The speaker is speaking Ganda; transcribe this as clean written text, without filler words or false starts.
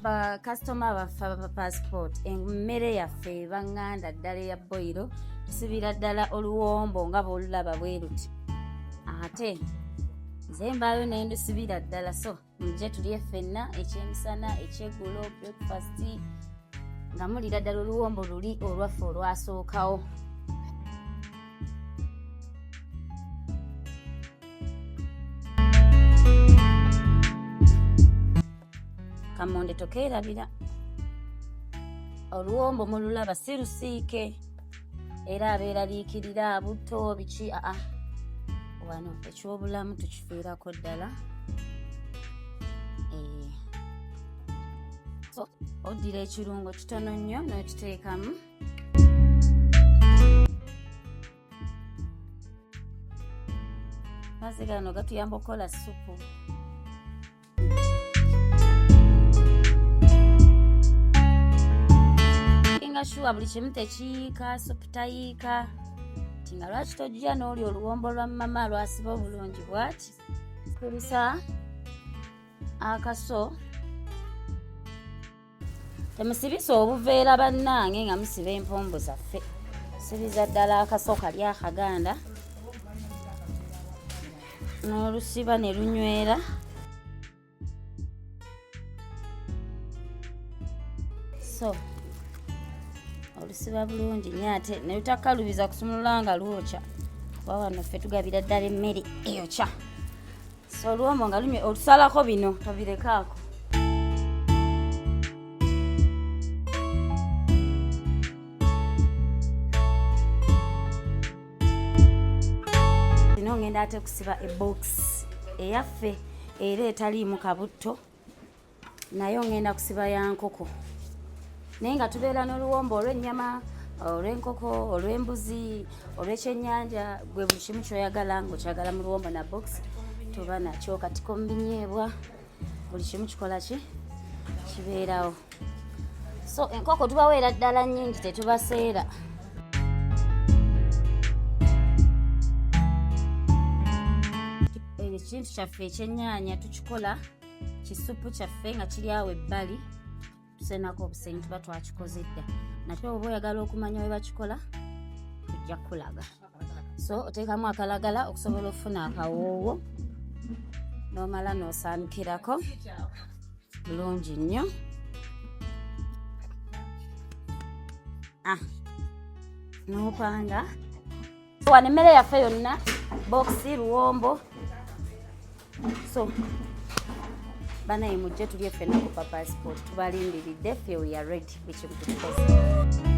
Bakasitoma baffe aba passport, emmere yaffe eba ŋŋanda ddala eya boyiro. Tusibira ddala oluwombo nga bw'olulaba bwe luti, ate nze mbaayo ne ndusibira ddala. So mujje tulye ffenna ekyemisana, ekyeggulo, breakfast, nga mulira ddala oluwombo luli olwaffe olwasookawo. Kamonde tokeerabira. Oluwombo mululaba, si lusiike, era abeeraliikirira butto biki. Aa, wano ekyobulamu tukifiirako ddala. So oddira ekirungo kitono nnyo n'okiteekamu. Mazzi gano gatuyamba okukola supu. Nga shuwa buli kimu tekiyiika, supu tayiika. Ti nga lwaki tojja n'oli oluwombo lwa mama lwasiba obulungi bwati? Kubisa akaso. Temusibisa obuveera bannange nga musiba empombo zaffe. Sibiza ddala akaso kali akaganda n'olusiba ne lunywera. So olusiba bulungi nnyo ate ne lutakalubiza kusumulula nga lwokya, kuba wano ffe tugabira ddala emmere eyokya. So oluwombo nga lunywe, olusalako bino tobirekaako. Zino ngenda ate kusiba ebokisi eyaffe era etaliimu kabutto, nayo ngenda kusiba ya nkoko, naye nga tubeera n'oluwombo olw'ennyama, olw'enkoko, olw'embuzi, olw'ekyennyanja. Gwe buli kimu kyoyagala ng'okyagala mu luwombo na box tuba nakyo. Katiko mu binyeebwa, buli kimu kikola ki kibeerawo. So enkoko tubaweera ddala nnyingi, tetubaseera. Ekintu kyaffe ekyennyanya tukikola kisupu kyaffe nga kiri awo ebbali, tusenako obusenyi, tuba twakikoze dda. Nakyo oba oyagala okumanya we bakikola, tujja kukulaga. So oteekamu akalagala okusobola okufuna akawoowo, n'omala n'osaanukirako bulungi nnyo. Ah, n'opanga wano emmere yaffe yonna, bokisi, luwombo. So banaye mujje tulye ffenna ku Papasport, tubalindiridde ffe. We are ready, buli kimu tukikoze.